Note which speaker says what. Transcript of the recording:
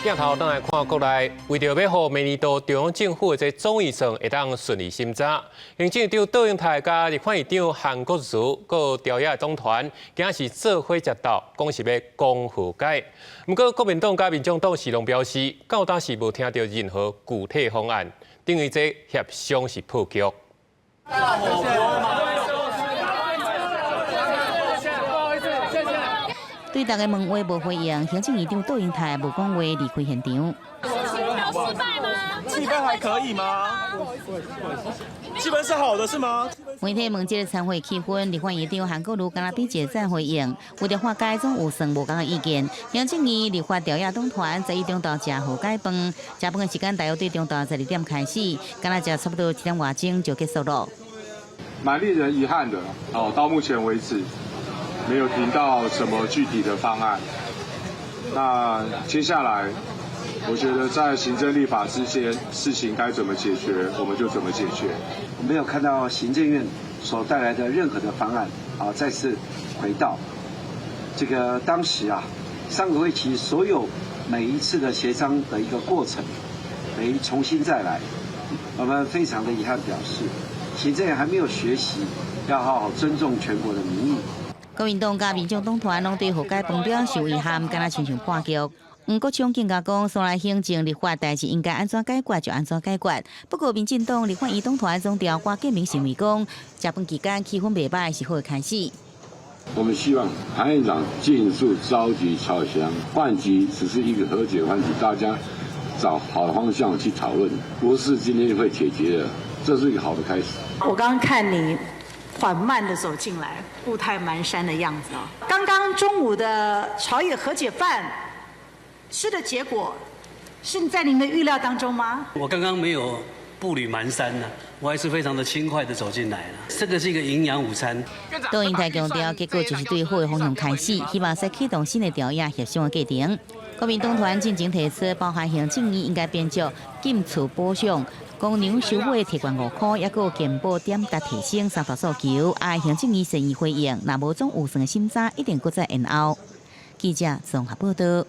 Speaker 1: 鏡頭轉來看國內，為著欲予明年度中央政府的這總預算會當順利審查，行政長卓榮泰佮立法院長韓國瑜佮朝野黨團，今仔是做伙食晝，講是欲講和解。毋過國民黨佮民眾黨是攏表示，到今是無聽著任何具體方案，等於這協商是破局。
Speaker 2: 謝謝。
Speaker 3: 對逐家問話無回應，行政院長卓榮泰無講話離開現場。
Speaker 4: 失敗嗎？
Speaker 2: 氣氛還可以嗎？氣氛是好的，是嗎？
Speaker 3: 媒體問這个餐會氣氛，立法院長韓國瑜敢若比一個讚回應，為著化解總有算無仝的意見。行政院立法朝野黨團十一中晝食和解飯，食飯的時間大約對中晝12點開始，敢若食差不多1點外鐘就結束了。
Speaker 5: 蠻令人遺憾的哦，到目前為止，沒有聽到什麼具體的方案。那接下來，我覺得在行政立法之間，事情該怎麼解決，我們就怎麼解決。
Speaker 6: 沒有看到行政院所帶來的任何的方案啊，再次回到這個當時啊，上個會期所有每一次的協商的一個過程，等於重新再來。我們非常的遺憾表示，行政院還沒有學習，要好好尊重全國的民意。
Speaker 3: 國民黨佮民眾黨團攏對和解飯表示遺憾，敢若親像破局。黃國昌更加講，雖然行政立法代誌應該按怎解決就按怎解決。不過，民進黨立法院黨團總召郭建明認為講，食飯期間氣氛袂䆀是好的開始。
Speaker 7: 我們希望韓院長盡速召集朝野飯局，只是一個和解飯局，大家找好的方向去討論，不是今天會解決的，這是一個好的開始。
Speaker 8: 我剛剛看你緩慢的走進來，步態蹣跚的樣子啊。剛剛中午的朝野和解飯吃的結果，是在您的預料當中嗎？
Speaker 9: 我剛剛沒有步履蹣跚呢，我還是非常的輕快的走進來了。這個是一個營養午餐。
Speaker 3: 卓榮泰強調，結果就是對好的方向開始，希望會使啟動新的朝野協商的過程。國民黨團進前提出，包含行政院應該編酌禁厝補償、公糧收尾提懸5塊，抑閣健保點值提升三大訴求，愛行政院善意回應，若無總預算的審查一定閣再延後。記者綜合報道。